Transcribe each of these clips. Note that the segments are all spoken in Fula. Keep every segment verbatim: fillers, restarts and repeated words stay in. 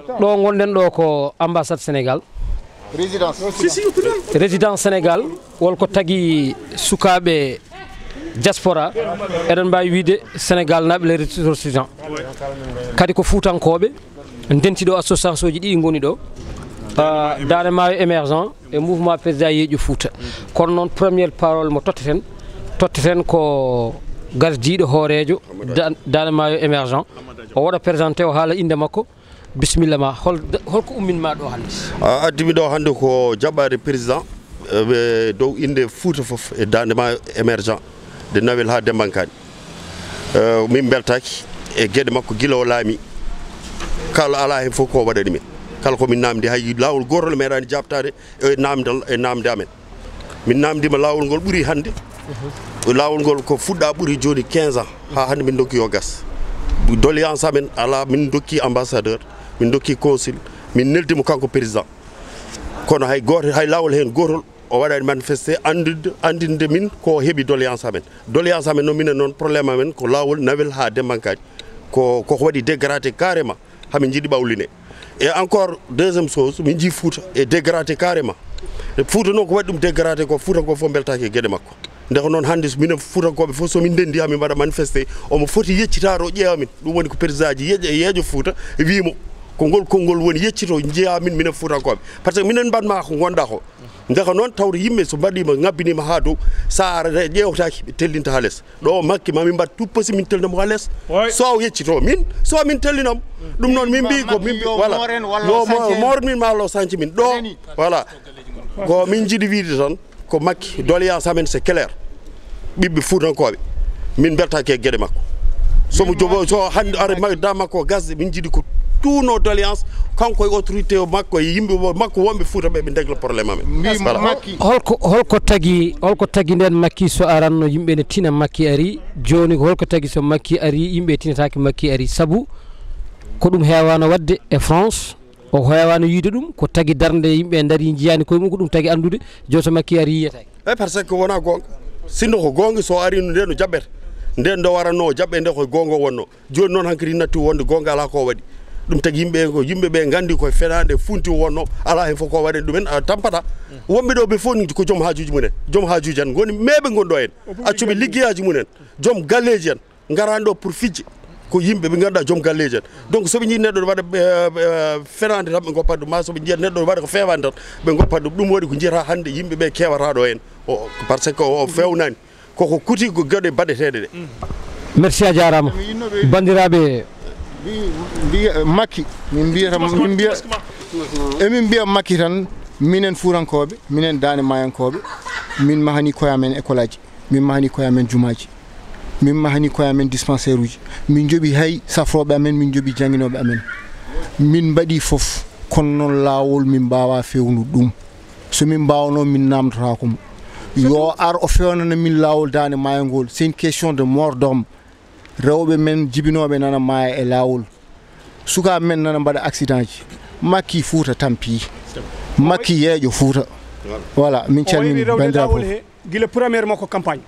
Ɗo ngonɗen ɗo ko ambassade Sénégal. Résidence. Résidence Sénégal, won ko tagi sukaaɓe diaspora, eɗen mbaawi wiyde Sénégal naaɓe, les ressortissants. Kadi ko fuutankooɓe, ndenti ɗo, association ji ɗi ngoni ɗo. Ah, Daande Maayo Émergent e mouvement Président Yeeƴu Fuuta. Kono noon, première parole mo totteten, totteten ko gardiiɗo hooreejo Da-, Daande Maayo Émergent. O waɗa présenté, o haala innde makko. Bisimilla ma, hol, holko ummin ma ɗo hannde? A, addi mi ɗo hannde ko jaɓɓaade président, eh, ɓe dow innde Fuuta fof e Daande Maayo Émergent, de Nawel haa Dembankaani. Eh, min mbeltaaki e geɗe makko gila o laami. Kala alaa heen fof ko waɗani min. Kala ko min naamndi, hay laawol gootol meeɗaani jaabtaade e naamndal, e naamnde amen. Min naamndiima laawol ngol ɓuri hannde. Laawol ngol ko fuɗɗa ɓuri jooni quinze ans. Haa hannde min ndokki yo gas. Doléance amen alaa, min ndokki ambassadeur, min ndokki consul, min neldi mo kanko président. Kono hay gooto, hay laawol heen gootol o waɗaani manifesté, anndinde, anndinde min ko heɓi doléance amen. Doléance amen noon, minen noon, problème amen ko laawol Nawel haa Dembankaani. Ko, ko waɗi dégradé carrément. Hamin njiɗi ɓawline. Et encore, deuxième chose, min njii Fuuta e dégradé carrément. E Fuuta noon ko waɗi ɗum dégradé ko, Fuuta ko fof mbeltaaki e geɗe makko. Nde ko noon hannde, so minen Fuutankooɓe fof, so min ndenndi, hamin mbaɗa manifesté, omo foti yeccitaade, o ƴeewa min. Ɗum woni ko président ji yeeƴa, yeeƴa Fuuta, e wii mo, ko ngol konngol woni yeccito, njiyaa min, minen Fuutankooɓe. Par ce que minen mbaɗ ma ko ngonɗa ko. Nde ko noon tawde yimɓe so mbaɗiima, ŋabbiniima haa dow, so a ara ƴeewtaaki, ɓe tellinta haa les. Ɗo Makki, ma min mbaɗ tupposi, min tellina mo haa les. Oy. So o yeccito min, so min tellina mo. Ɗum noon min mbi ko min mbi, voilà. Yo mo-, moor min ma lo sanci min. Ɗo, voilà. Ko min njiɗi wiide tan, ko Makki, doléance amen c'est clair. Ɓiɓɓe Fuutankooɓe, min mbeltaaki e geɗe makko. So mo jogo, so hannde ara ma-, da makko gasde, min njiɗi ko tuuno doléance, kanko e autorité makko e yimɓe makko wonɓe Fuuta ɓe, ɓe ndegla problème amen. Voilà. Holko, holko tagi, holko tagi nden Makki so aranno yimɓe ne tina Makki ari? Jooni ko holko tagi so Makki ari, yimɓe tinataake Makki ari? Sabu ko ɗum heewaano waɗde e France, o heewaano yiide ɗum, ko tagi darnde yimɓe ndari njiyaani koye mum, ko ɗum tagi anndude, jooni so Makki ari yiyetaake. Eyi, par ce que wonaa goonga. Sinno ko goonga, so o arino nde no jaɓɓete. Nden nde waranno o jaɓɓe nde ko goonga wonno. Jooni noon hankadi natti wonde goonga alaa ko waɗi. Ɗum tagi yimɓe ko, yimɓe ɓe nganndi koye fenaande funti wonno, alaa heen fof ko waɗen ɗumen, a tampata. Wonɓe ɗo ɓe fof ni ko joom haajuuji mumen. Joom haajuuji en ngoni, meeɓe ngoni ɗo en. Accuɓe liggeyaaji mumen. Joom galleeji en. Ngaraani ɗo pour fijje. Ko yimɓe ɓe ngannduɗaa joom galleeji en. Donc so ɓe njii neɗɗo ne waɗa, eh, eh, fenaande tan ɓe ngoppat ɗum. Ma so ɓe njiyat neɗɗo ne waɗa ko feewaani tan ɓe ngoppat ɗum. Ɗum waɗi ko njiyata hannde yimɓe ɓe keewata ɗo en. O, par ce que o, o feewnaani. Koko kuti ko geɗe baɗeteeɗe ɗe. Merci, a jaaraama. Banndiraaɓe. Mbi-, mbiya Makki, min mbiyata, min mbiya, emin mbiya Makki tan, minen Fuutankooɓe, minen Daande Maayankooɓe, min mahani koye amen école aji, min mahani koye amen jumaaji, min mahani koye amen dispensaire uji, min njoɓi hay safrooɓe amen, min njoɓi jannginooɓe amen. Min mbaɗi fof, kono noon laawol min mbaawaa feewnude ɗum. So min mbaawno, min naamndotaako mo. Yo ar o feewnana min laawol Daande Maayo ngol. C'est une question de mort d'homme. Rewɓe men jibinooɓe nana maaya e laawol. Sukaaɓe men nana mbaɗa accident ji. Makki Fuuta tampi. Makki yeeƴo Fuuta. Voilà, min calmini banndiraaɓe fof. Gila première makko campagne.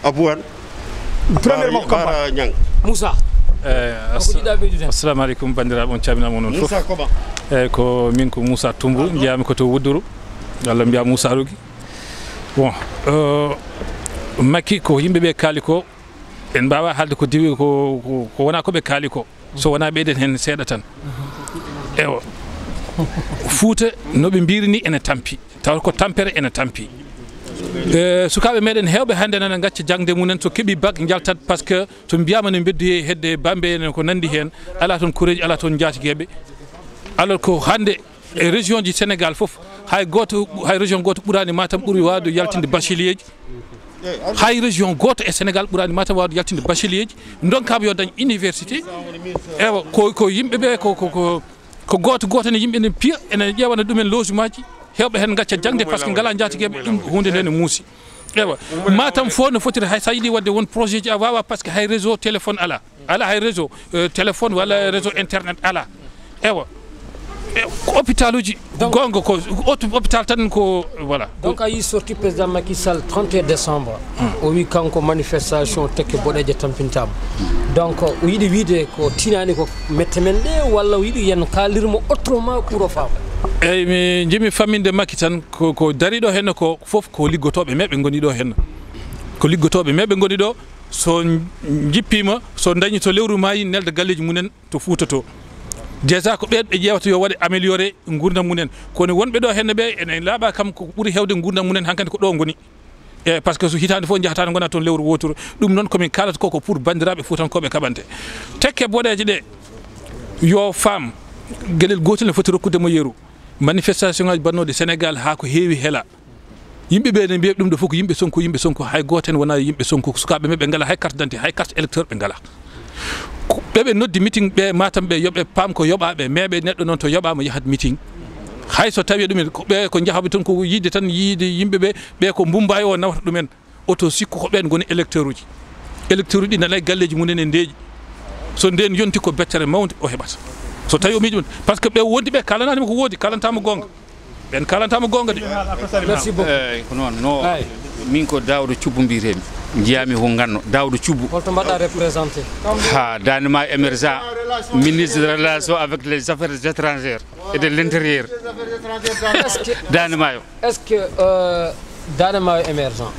Abou Wane. Première makko campagne. Bara Niang. Moussa. Eh, ko ass-, jiɗɗa ɓeydude? Assalamu aleykum, banndiraaɓe, on calminaama onon fof. Moussa Koma. Eh, ko min ko Moussa Tumbu, njeyaami ko to Wudduru. Walla mbiya Moussa Rougui. Bon, eh, Makki ko yimɓe ɓe kaali ko, en mbaawaa haalde ko diwi ko, ko, ko wonaa ko ɓe kaali ko. So wonaa ɓeyden heen seeɗa tan. Ewa. Fuuta, no ɓe mbiyri ni, ene tampi. Tawa ko tampere ene tampi. E, sukaaɓe meɗen heewɓe hannde nana ngacca jaŋde mumen, so keɓi bac njaltat, parce que so mbiyaama ne mbeddoyi hedde Bambey ene ko nanndi heen, alaa toon koreeji, alaa toon njaatigeeɓe. Alors ko hannde e région ji Sénégal fof, hay gooto, hay région gooto ɓuraani Matam ɓuri waawde yaltinde bachelier ji. Hay région gooto e Sénégal ɓuraani Matam waawde yaltinde bachelier ji, ndonkaama yo dañ université. Ewa, ko, ko yimɓe ɓe, ko, ko, ko, ko gooto gooto ne yimɓe ne piya, ene ƴeewana ɗumen logement ji, heewɓe heen ngacca jaŋde, parce que ngalaa njaatigeeɓe, ɗum huunde nde ne muusi. Ewa, Matam fof no fotiri, hay so a yiɗi waɗde won projet ji a waawaa, parce que hay réseau téléphone alaa. Alaa hay réseau, euh, téléphone walla réseau internet alaa. Ewa. E ko hôpitaluji. Donc, goonga ko oto hôpital tan ko, voilà. Donc, a yi sorti président Macky Sall trente et un décembre. O wi kanko manifestation tekke boɗeeje tampintaama. Donc, o yiɗi wiide ko tinani ko mette men ɗe, walla o yiɗi yen kaalirmo autrement pour o faama? Eyyi, mi jimi famminde Macky tan ko, ko dariɗo henna ko fof ko liggotoɓe meɓe ngoni ɗo henna. Ko liggotoɓe meɓe ngoni ɗo, so jippima, so dañi to lewru maayi, nelda galleji mumen to Fuuta to. Déjà ko ɓen ɓe ƴeewata yo waɗe amélioré nguurndam mumen. Kono wonɓe ɗo henne ɓe, ene laaɓa kam ko ɓuri heewde nguurndam mumen hankadi ko ɗo ngoni. E, parce que so hitaande fof njahata ngona toon lewru wooturu. Ɗum noon ko min kaalata ko, ko pour banndiraaɓe fuutankooɓe kaɓante. Tekke boɗeeje ɗe, yo faam, geɗel gootel ne foti rokkude mo yeru. Manifestation ngaji bannooɗi Sénégal haa ko heewi hela. Yimɓe ɓe ne mbiya ɗum ɗo fof ko yimɓe Sonko, yimɓe Sonko. Hay gooto heen wonaa yimɓe Sonko. Sukaaɓe maɓɓe ngalaa hay carte d'identité, hay carte électeur ɓe ngalaa. Ko ɓe ɓe noddi meeting ɓe Matam ɓe, yo ɓe paam ko yoɓaaɓe, mais ɓe neɗɗo noon to yoɓaama yahat meeting. Hay so tawii ɗumen, ko ɓe ko njahaaɓe toon ko yiide tan, yiide yimɓe ɓe, ɓe ko Mumbai o nawata ɗumen. Oto sikku ko ɓeen ngoni électeur uji. Électeur uji ɗi nana e galleeji mumen e ndeeƴi. So ndeen yonti ko bettere mawnde o heɓata. So tawii o miijo ɗum, parce que ɓe wondi ɓe kaalanaani mo ko woodi, kaalantaa mo goonga. Ɓeen kaalantaa mo goonga de. Merci beaucoup. Eeyi, ko noon. No, min ko Daouda Thioub mbiyetee-mi. Njiyaa-mi ko Nganno. Daouda Thioub. Holto mbaɗɗaa représenté? Ha, Daande Maayo Émergent, ministre des Relations avec les Affaires étrangères et de l'Intérieur. Est-ce que, Daande Maayo. Est-ce que, euh, Daande Maayo Émergent,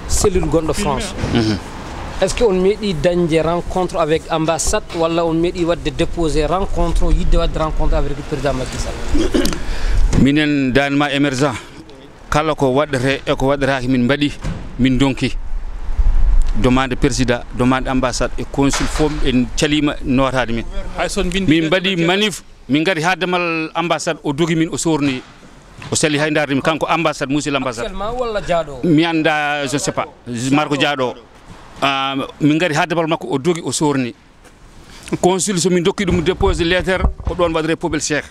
cellule gonɗo France, est-ce que on meeɗi dañde rencontre avec ambassade, walla on meeɗi waɗde déposé rencontre, yiɗde waɗde rencontre avec le président Macky Sall? Minen Daande Maayo Émergent, kala ko waɗetee e ko waɗetaake min mbaɗi, min ndonki. Demande président, demande ambassade e consul fof en caliima nootaade min. Hay so on mbindi min mbaɗi manif, min ngari haa damal ambassade, o dogi min, o soorni. O sali hay ndaarde mi, kanko ambassade, monsieur l'ambassade. Actuellement walla jaaɗo? Mi annda, je ne sais pas. Marko jaaɗo. Ah, min ngari haa damal makko, o dogi, o soorni. Consul, so min dokki ɗum déposé lettre, ko ɗoon waɗetee poubelle Cheikh.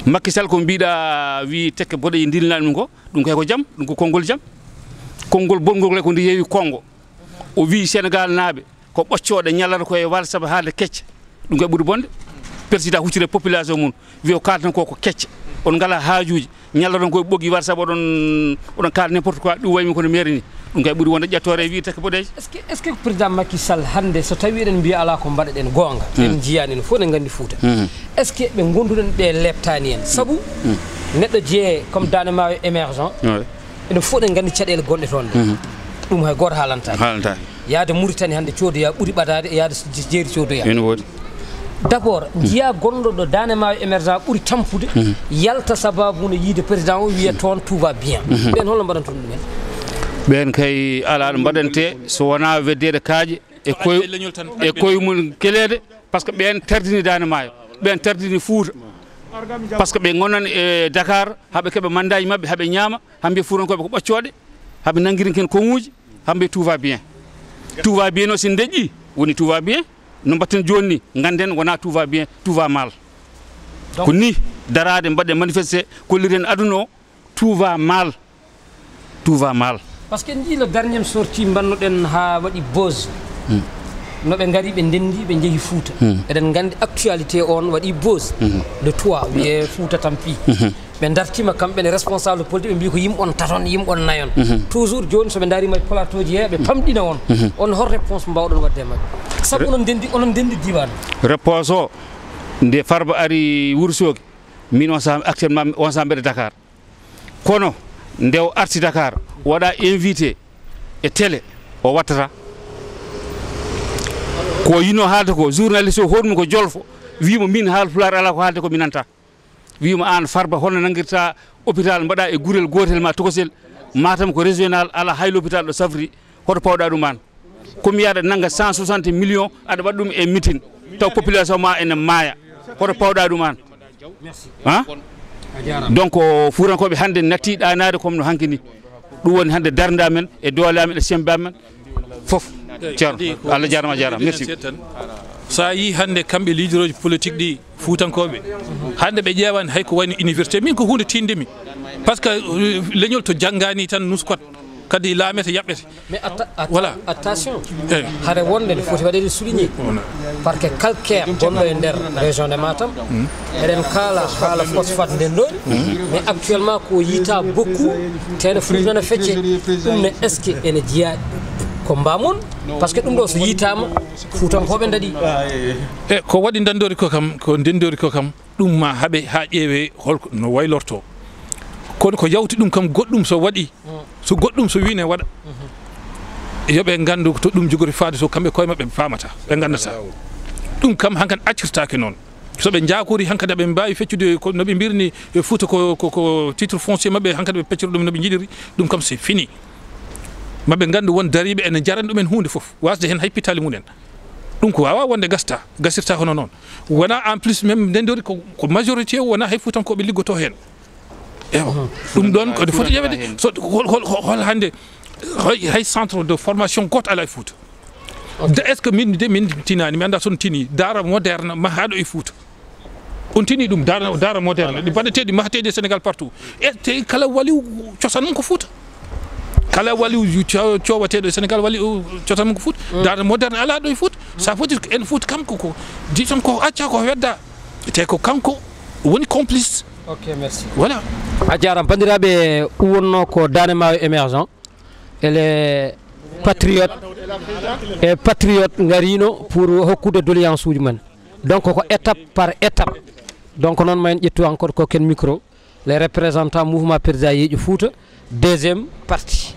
Macky Sall ko mbiɗa wi tekke boɗeeje ndilnaɗe ɗum ko, ɗum kay ko jam, ɗum ko konngol jam. Konngol bongol ko nde yeewi Kongo. O wi Sénégal naaɓe, ko ɓoccooɗe ñallata ko e WhatsApp haalde kecce. Ɗum kay ɓuri bonde. Président huccita e population mum, wiya o kaalata ko ko kecce. On ngalaa haajuuji, ñallata on koye ɓoggi WhatsApp, oɗon, oɗon kaala n'importe quoi, ɗum wayi mi kono maire ni. Ɗum kay ɓuri wonde ƴettoore e wiide tekke boɗeeje. Est-ce que, est-ce que président Macky Sall hannde, so tawii eɗen mbiya alaa ko mbaɗaɗen goonga, en njiyaani, en fof eɗen nganndi Fuuta. Est-ce que ɓe ngonduɗen ɓe leeptaani en? Sabu neɗɗo jeye comme Daande Maayo Émergent, enen fof eɗen nganndi caɗeele gonɗe toon ɗe. Ɗum hay gooto haalantaani. Haalantaani. Yahde Mauritanie hannde codoyaa ɓuri ɓadaade e yahde jeeri codoyaa. Ene woodi. D'abord, njiyaa gonɗo ɗo Daande Maayo Émergent ɓuri tampude, yalta sababu no yiide président o, wiya toon tout va bien. Ɓeen holno mbaɗanton ɗumen? Ɓeen kay alaa ɗo mbaɗantee so wonaa weddeede kaaƴe e koy-, e koye mum keleede, par ce que ɓeen tardini Daande Maayo, ɓeen tardini Fuuta. Par ce que ɓe ngonan e Dakar, haa ɓe keɓa mandaaji maɓɓe, haa ɓe ñaama, haa mbiya Fuutankooɓe ko ɓoccooɗe, haa ɓe nanngirin ken koŋuuji, haa mbiya tout va bien. Tout va bien o, so en deƴƴi, woni tout va bien. No mbatten jooni ni, ngannden wonaa tout va bien, tout va mal. Ko ni daraade, mbaɗe manifesté, kolliren aduna o, tout va mal. Tout va mal. Par ce que en njii le dernier sortie mbannoɗen haa waɗi buzz. No ɓe ngari, ɓe ndenndi, ɓe njehi Fuuta. Eɗen nganndi actualité on waɗi buzz. De toi, wiyee Fuuta tampi. Ɓe dartiima kamɓe ne responsable politique, ɓe mbii ko yimɓe on taton, yimɓe on nayon. Toujours jooni so ɓe ndariima e plateau ji he, ɓe pamɗina on. On hol réponse mbaawɗon waɗde e maɓɓe? Sabu onon ndenndi, onon ndenndi diiwaan. Réponse o, nde Farba ari Wourossogui, min on saha actuellement, on saha mbeɗa Dakar. Kono nde o arti Dakar, o waɗa invité e télé, o wattata. Ko yino haalde ko, journaliste o hoɗum ko jolfo, wiimo min Haal Pulaar alaa ko haalde ko mi nanta. Wiimo aan Farba, holno nanngirta hôpital mbaɗa e gurel gootel ma tokosel, Matam ko régional, alaa hay l'hôpital ɗo safri, hoto pawɗa ɗum aan? Ko mi yaada nannga cent soixante millions, aɗa waɗa ɗum e meeting, taw population ma ene maaya, hoto pawɗa ɗum aan? Ha? Donc, Fuutankooɓe hannde natti ɗaanaade comme no hanki ni. Ɗum woni hannde darnde amen e doole amen e semmbe amen fof. Ceerno, Allah jaaraama, a jaaraama. Merci. So a yii hannde kamɓe leaderooji politique ɗi, Fuutankooɓe, hannde ɓe ƴeewaani hay ko wayno université. Min ko huunde tiiɗnde mi. Par ce que, euh, leñol to janngaani tan nuskot. Kadi laamete, yaɓɓete. Mais atta- atta- Voilà. Attention. Hare wonde ne foti waɗede souligné. Parce que calcaire gonɗo e nder région de Matam, eɗen kaala haala phosphate nden ɗon, mais actuellement ko yiita beaucoup, tene foti nana fecce. Ɗum ne est-ce que ene jeeya combat mon? Parce que ɗum ɗo so yiitaama, fuutankooɓe ndaɗi. E ko waɗi ndenndori ko kam, ko ndenndori ko kam, ɗum ma haɓe haa ƴeewe holko no waylorto. Kono ko yawti ɗum kam, goɗɗum so waɗi, so goɗɗum so wiine waɗa, yo ɓe nganndu to ɗum jogori faade, so kamɓe koye maɓɓe ɓe faamata, ɓe nganndata. Ɗum kam hankan accirtaake noon. So ɓe njaakori hankadi ɓe mbaawi feccude ko no ɓe mbirni e Fuuta ko, ko, ko titre foncier maɓɓe, hankadi ɓe peccora ɗum no ɓe njiɗiri, ɗum kam c'est fini. Maɓe nganndu won dariiɓe ene njarani ɗumen huunde fof, wasde heen hay pitali mumen. Ɗum ko waawaa wonde gasta, gasirta hono noon. Wonaa en plus même ndenndori ko, ko majorité o wonaa hay Fuutankooɓe liggoto heen. Ewa. Ɗum ɗon ko foti ƴeewede. So hol, hol, hol hannde hay, hay centre de formation gooto alaa e Fuuta. De, est-ce que min de min tinaani, mi anndaa so on tini, daara moderne mahaaɗo e Fuuta? On tini ɗum, daara, daara moderne, ɗi baɗeteeɗi, mahateeɗi e Sénégal partout. E te kala waliw cosaan mum ko Fuuta. Kala waliw co-, cowateeɗo e Sénégal, waliw cosaan mum ko Fuuta. Daara moderne alaa ɗo e Fuuta. Ça veut dire que en Fuuta kam ko, ko, disons ko acca ko wedda. Te ko kanko woni complice. Ok, merci. Voilà. A jaaraama. Banndiraaɓe, ɗum wonnoo ko Daande Maayo Émergent. E les patriotes, e patriote ngariino pour hokkude doléance uji men. Donc ko étape par étape. Donc noon ma en ƴettu encore ko ken micro, les représentants mouvement Président Yeeƴu Fuuta, deuxième partie.